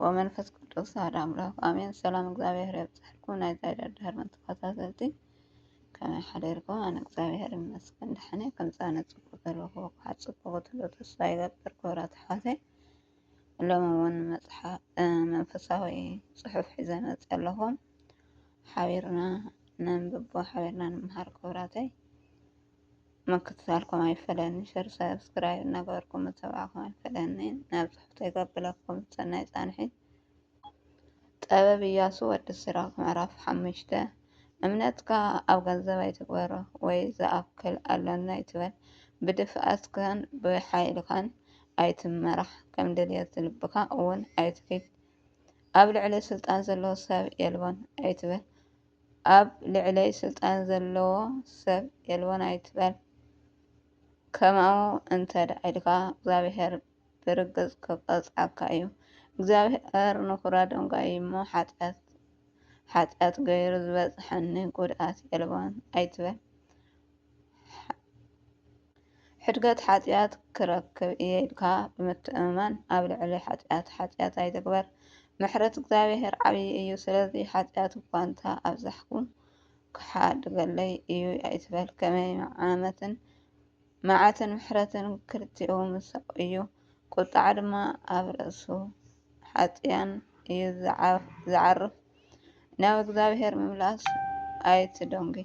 ወመንፈስ ቅዱስ ኣሐዱ ኣምላኽ ኣሜን። ሰላም እግዚኣብሔር የብጽሕልኩም። ናይ ዛይዳ ድሕር መተኸታተልቲ ከመይ ሓደርኩም? ኣነ እግዚኣብሔር ይመስገን ደሓነ። ከም ጻነ ጽቡቅ ዘለኹ ክሓጽ ጽቡቅ ትሎ ተስፋ ይገብር። ክብራት ኣሕዋተይ ሎም እውን መጽሓ መንፈሳዊ ጽሑፍ ሒዘ መጽ ኣለኹም። ሓቢርና ነንብቦ፣ ሓቢርና ንምሃር። ክብራተይ ምክትታልኩም ኣይፈለኒ። ሸር ሳብስክራይብ እናገበርኩም ምተባዕኩም ኣይፈለኒ። ናብ ጽሑፍተይ ከብለኩም ሰናይ ጻንሒት። ጠበብ ኢያሱ ወዲ ሲራክ ምዕራፍ ሓሙሽተ። እምነትካ ኣብ ገንዘብ ኣይትግበሮ፣ ወይ ዝኣክል ኣሎኒ ኣይትበል። ብድፍኣትካን ብሓይልካን ኣይትመራሕ፣ ከም ድልየት ልብካ እውን ኣይትኪድ። ኣብ ልዕሊ ስልጣን ዘለዎ ሰብ የልቦን ኣይትበል። ኣብ ልዕለይ ስልጣን ዘለዎ ሰብ የልቦን ኣይትበል። ከምኡ እንተ ደኣ ኢልካ እግዚኣብሔር ብርግጽ ክቐጽዓካ እዩ። እግዚኣብሔር ንኹራ ደንጓይ እሞ ሓጢኣት ሓጢኣት ገይሩ ዝበጽሐኒ ጉድኣት የልቦን ኣይትበል። ሕድገት ሓጢኣት ክረክብ እየ ኢልካ ብምትእምማን ኣብ ልዕሊ ሓጢኣት ሓጢኣት ኣይትግበር። ምሕረት እግዚኣብሔር ዓብዪ እዩ። ስለዚ ሓጢኣት እኳ እንተ ኣብዛሕኩ ክሓድገለይ እዩ ኣይትበል። ከመይ ዓመትን መዓትን ምሕረትን ክልቲኡ ምሳኡ እዩ። ቁጥዓ ድማ ኣብ ርእሱ ሓጥያን እዩ ዝዓ- ዝዓርፍ። ናብ እግዚኣብሔር ምምላስ ኣይትደንጉ።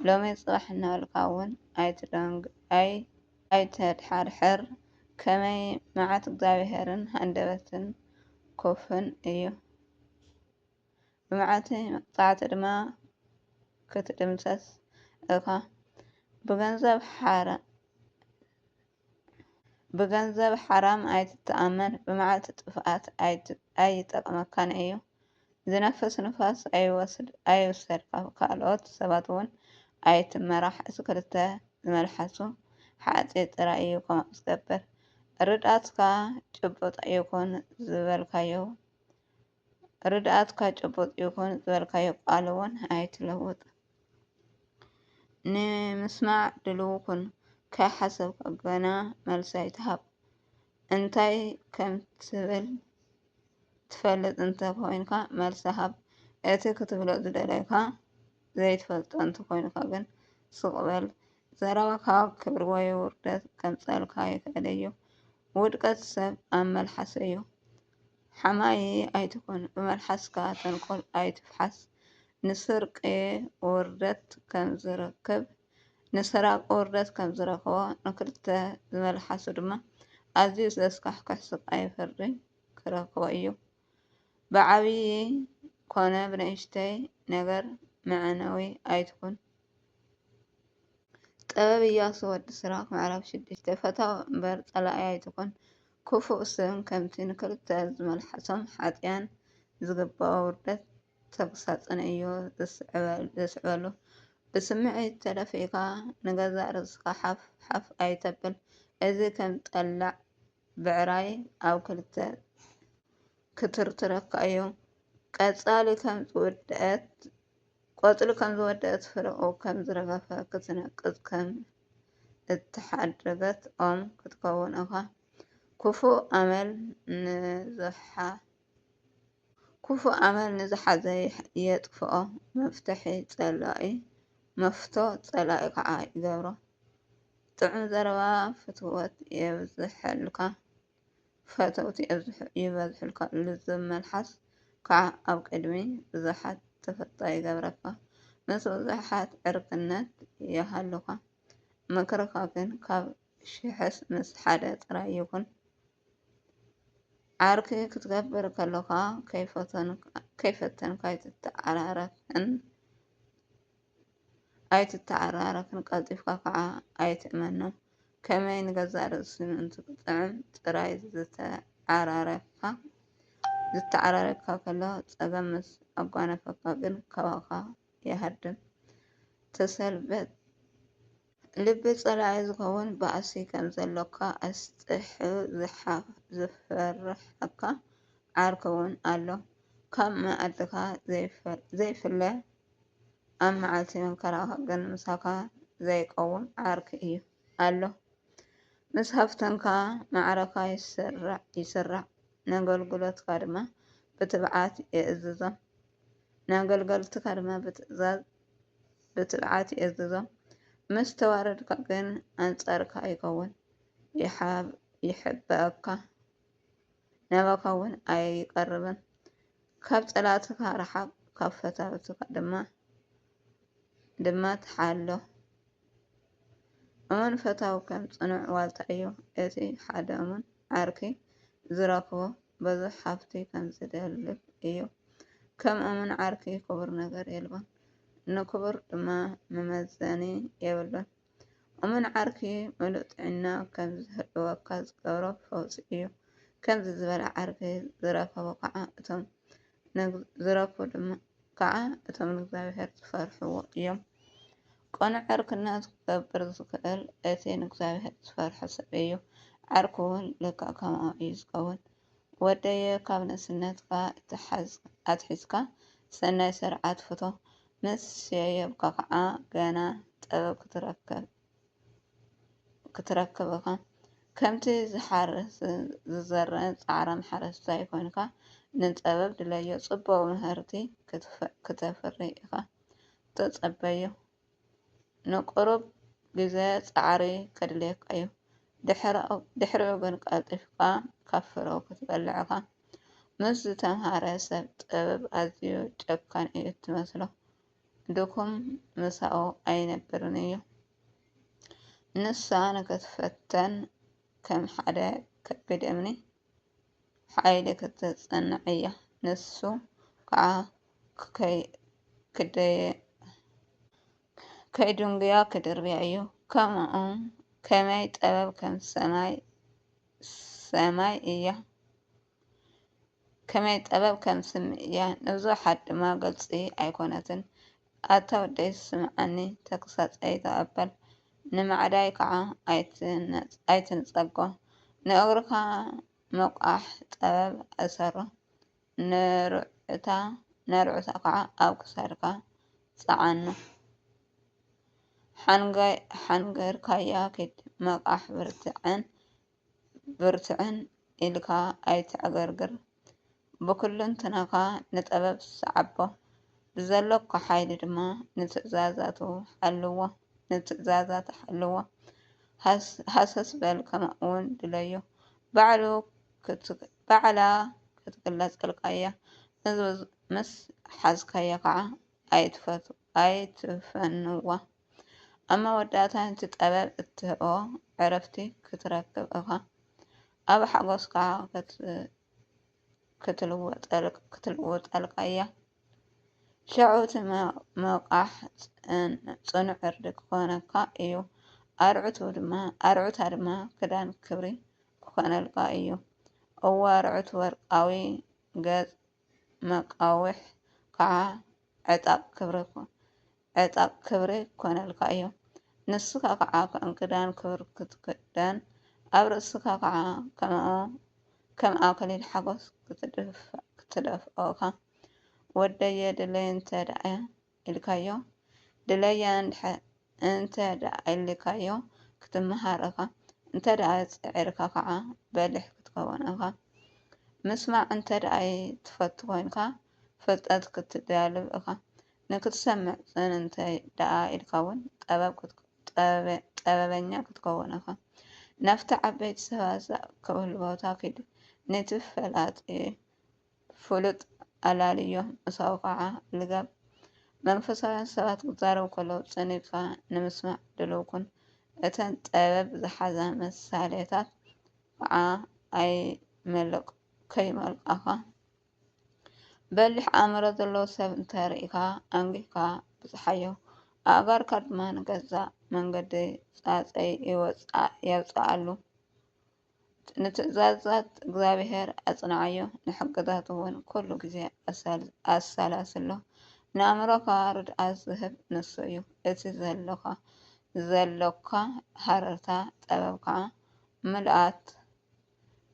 ሎሚ ጽባሕ እናበልካ እውን ኣይትደንግ ኣይ ኣይተድሓድሕር። ከመይ መዓት እግዚኣብሔርን ሃንደበትን ኮፍን እዩ። ብመዓቲ መቕጻዕቲ ድማ ክትድምሰስ እኻ። ብገንዘብ ሓራ ብገንዘብ ሓራም ኣይትተኣመን። ብመዓልቲ ጥፍኣት ኣይት- ኣይጠቕመካን እዩ። ዝነፍስ ንፋስ ኣይወስድ ኣይውሰድ። ካብ ካልኦት ሰባት እውን ኣይትመራሕ። እዚ ክልተ ዝመልሓሱ ሓፂር ጥራይ እዩ ከምኡ ዝገብር። ርድኣትካ ጭቡጥ ይኹን ዝበልካዮ ርድኣትካ ጭቡጥ ይኹን ዝበልካዮ ቃል እውን ኣይትለውጥ። ንምስማዕ ድልው ኩን፣ ከይሓሰብካ ገና መልሲ ኣይትሃብ። እንታይ ከም ትብል ትፈልጥ እንተ ኮይንካ መልሲ ሃብ። እቲ ክትብሎ ዝደለካ ዘይትፈልጦ እንተ ኮይንካ ግን ስቕ በል። ዘረባኻ ክብሪ ወይ ውርደት ከምጸልካ ይኽእል እዩ። ውድቀት ሰብ ኣብ መልሓሱ እዩ። ሓማዪ ኣይትኹን፣ ብመልሓስካ ተንኮል ኣይትፍሓስ። ንስርቂ ውርደት ከም ዝረክብ፣ ንሰራቂ ውርደት ከም ዝረኽቦ፣ ንክልተ ዝመልሓሱ ድማ ኣዝዩ ዘስካሕክሕ ስቃይ ፍርዲ ክረክቦ እዩ። ብዓብዪ ኮነ ብንእሽተይ ነገር መዕነዊ ኣይትኹን። ጥበብ ኢያሱ ወዲ ሲራክ ምዕራፍ ሽዱሽተ። ፈታው እምበር ጸላኢ ኣይትኹን። ክፉእ ስም ከምቲ ንክልተ ዝመልሓሶም ሓጥኣን ዝግብኦ ውርደት ተግሳጽን እዩ ዘስዕበሉ። ብስምዒት ተደፊእካ ንገዛእ ርእስኻ ሓፍ ሓፍ ኣይተብል። እዚ ከም ጠላዕ ብዕራይ ኣብ ክልተ ክትርትረካ እዩ። ቀጻሊ ከም ዝወደአት ቆጽሊ ከም ዝወደአት ፍረኡ ከም ዝረገፈ ክትነቅጽ ከም እተሓደገት ኦም ክትከውን ኢኻ። ክፉእ ኣመል ንዝሓ ክፉእ ኣመል ንዝሓዘ የጥፍኦ። መፍትሒ ጸላኢ መፍቶ ጸላኢ ከዓ ይገብሮ። ጥዑም ዘረባ ፍትወት የብዝሐልካ። ፈተውቲ ይበዝሑልካ። ልዝብ መልሓስ ከዓ ኣብ ቅድሚ ብዙሓት ተፈጣ ይገብረካ። ምስ ብዙሓት ዕርክነት ይሃሉኻ። ምክርኻ ግን ካብ ሽሕስ ምስ ሓደ ጥራይ ይኹን። ዓርኪ ክትገብር ከለኻ ከይፈተንካ ኣይትተዓራረፍን ኣይትተዓራረፍን፣ ቀልጢፍካ ከዓ ኣይትእመኖ። ከመይ ንገዛእ ርእሲ ምእንቲ ክጥዕም ጥራይ ዝተዓራረፍካ ዝተዓራረፍካ ከሎ ጸገም ምስ ኣጓነፈካ ግን ካባኻ ይሃድም። ተሰልበጥ ልቢ ጸላኢ ዝኸውን ባእሲ ከም ዘሎካ ኣስጢሑ ዝሓ- ዝፈርሓካ ዓርኪ እውን ኣሎ። ካብ መኣድኻ ዘይፈ- ዘይፍለ፣ ኣብ መዓልቲ መከራኻ ግን ምሳኻ ዘይቀውም ዓርኪ እዩ ኣሎ። ምስ ሃብተንካ ማዕረኻ ይስራዕ ይስራዕ፣ ነገልግሎትካ ድማ ብትብዓት የእዝዞም፣ ንኣገልገልትካ ድማ ብትእዛዝ ብትብዓት የእዝዞም። ምስ ተዋረድካ ግን ኣንጻርካ ይኸውን፣ ይሓብ- ይሕበኣካ፣ ናባኻ እውን ኣይቀርብን። ካብ ጸላእትካ ርሓቕ፣ ካብ ፈታውትካ ድማ ድማ ተሓሎ። እሙን ፈታው ከም ጽኑዕ ዋልታ እዩ። እቲ ሓደ እሙን ዓርኪ ዝረኽቦ ብዙሕ ሃብቲ ከም ዝደልብ እዩ። ከም እሙን ዓርኪ ክቡር ነገር የልቦን፣ ንክቡር ድማ መመዘኒ የብሉን። እሙን ዓርኪ ምሉእ ጥዕና ከም ዝህልወካ ዝገብሮ ፈውሲ እዩ። ከምዚ ዝበለ ዓርኪ ዝረኸቡ ከዓ እቶም ንግ- ዝረኽቡ ድማ ከዓ እቶም ንእግዚኣብሔር ዝፈርሕዎ እዮም። ቅኑዕ ዕርክነት ክገብር ዝኽእል እቲ ንእግዚኣብሔር ዝፈርሖ ሰብ እዩ። ዓርኩ እውን ልክዕ ከምኡ እዩ ዝኸውን። ወደየ፣ ካብ ንእስነትካ እትሓዝ- ኣትሒዝካ ሰናይ ስርዓት ፍቶ። ምስ የየብካ ከዓ ገና ጥበብ ክትረክብ ክትረክብ ኢኻ። ከምቲ ዝሓርስ ዝዘርእ ጻዕራም ሓረስታይ ኮይንካ ንጥበብ ድለዮ፣ ጽቡቕ ምህርቲ ክትፈ- ክተፍሪ ኢኻ። ተጸበዮ። ንቁሩብ ግዜ ጻዕሪ ከድልየካ እዩ። ድሕሪኡ ግን ቀልጢፍካ ካብ ፍረኡ ክትበልዕ ኢኻ። ምስ ዝተምሃረ ሰብ ጥበብ ኣዝዩ ጨካን እዩ እትመስሎ። ድኹም ምሳኡ ኣይነብርን እዩ። ንሳ ንክትፈተን ከም ሓደ ከቢድ እምኒ ሓይሊ ክትጸንዕ እያ። ንሱ ከዓ ክከይ- ክደየ- ከይድንጉያ ክድርብያ እዩ። ከምኡ ከመይ ጥበብ ከም ሰማይ ሰማይ እያ። ከመይ ጥበብ ከም ስሚ እያ፣ ንብዙሓት ድማ ግልጺ ኣይኮነትን። ኣታ ወደይ ስምዓኒ፣ ተግሳጸይ ተቐበል፣ ንማዕዳይ ከዓ ኣይትነ- ኣይትንጸጎ። ንእግርኻ ምቋሕ ጥበብ እሰሮ፣ ንርዑታ ንርዑታ ከዓ ኣብ ክሳድካ ጸዓኖ። ሓንገ- ሓንገርካያ ኪድ፣ ምቋሕ ብርትዕን ብርትዕን ኢልካ ኣይትዕገርግር። ብኩልንትናኻ ንጥበብ ሰዓቦ፣ ብዘሎካ ሓይሊ ድማ ንትእዛዛቱ ሓልዎ፣ ንትእዛዛቱ ሓልዎ። ሃስ- ሃሰስ በል፣ ከምኡ እውን ድለዮ። ባዕሉ ክት- ባዕላ ክትግለጸልካ እያ። ምስ- ምስ ሓዝካያ ከዓ ኣይትፈት- ኣይትፈንዋ። ኣብ መወዳእታ ነቲ ጥበብ እትህቦ ዕረፍቲ ክትረክብ ኢኻ። ኣብ ሓጎስ ከዓ ክት- ክትልወጠል- ክትልወጠልካ እያ። ሸዑ እቲ መ- ምቋሕ ጽን- ጽኑዕ ዕርዲ ክኾነካ እዩ። ኣርዑቱ ድማ ኣርዑታ ድማ ክዳን ክብሪ ክኾነልካ እዩ። እወ ኣርዑት ወርቃዊ ገጽ መቃውሕ ከዓ ዕጣቕ ክብሪ ዕጣቕ ክብሪ ክኮነልካ እዩ። ንስኻ ከዓ ከም ክዳን ክብሪ ክትክደን፣ ኣብ ርእስኻ ከዓ ከምኡ ከም ኣክሊል ሓጎስ ክትድፍ- ክትደፍኦ ኢኻ። ወደየ ድለይ እንተ ደኣ ኢልካዮ፣ ድለያ እንድሐ- እንተ ደኣ ኢልካዮ ክትመሃር ኢኻ። እንተ ደኣ ጽዒርካ ከዓ በሊሕ ክትከውን ኢኻ። ምስማዕ እንተ ደኣ ትፈቱ ኮይንካ ፍልጠት ክትዳልብ ኢኻ። ንክትሰምዕ ጽን እንተ ደኣ ኢልካ እውን ጠበብ ክት- ጠበበ- ጠበበኛ ክትከውን ኢኻ። ናብቲ ዓበይቲ ሰባት ዝኣክብሉ ቦታ ኪድ። ነቲ ፈላጢ ፍሉጥ ኣላልዮ ምሳኡ ከዓ ልገብ። መንፈሳውያን ሰባት ክዛረቡ ከለዉ ጽን ኢልካ ንምስማዕ ድሉው ኩን። እተን ጠበብ ዝሓዛ መሳልያታት ከዓ ኣይመልቕ- ከይመልቃኻ። በሊሕ ኣእምሮ ዘለዎ ሰብ እንተ ርኢኻ ኣንጊህካ ብጽሓዮ። ኣእጋርካ ድማ ንገዛእ መንገዲ ጻጸይ ይወጽኣ- የውጽኣሉ። ንትእዛዛት እግዚኣብሔር ኣጽንዓዮ፣ ንሕግታቱ እውን ኩሉ ግዜ ኣሳል- ኣሰላስሎ። ንኣእምሮኻ ርድኣት ዝህብ ንሱ እዩ። እቲ ዘሎካ ዘሎካ ሃረርታ ጥበብ ከኣ ምልኣት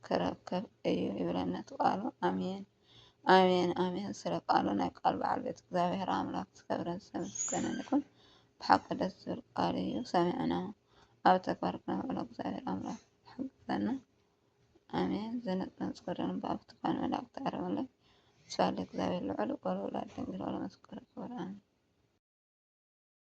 ክረክብ እዩ ይብለና እቲ ቃሉ። ኣሜን ኣሜን ኣሜን። ስለ ቃሉ ናይ ቃል በዓል ቤት እግዚኣብሔር ኣምላክ ዝከብረን ዝተመስገነን ይኩን። ብሓቂ ደስ ዝብል ቃል እዩ ሰሚዕና ኣብ ተግባር ክነውዕሎ እግዚኣብሔር ኣምላክ ይሓግዘና። ኣሜን። ዝነጽነጽ ክደን ብኣፍትኳን መላእክት ኣረመለይ ስብሐት ለእግዚኣብሔር ልዑል፣ ወለወላዲቱ ድንግል፣ ወለመስቀሉ ክቡር፣ ኣሜን።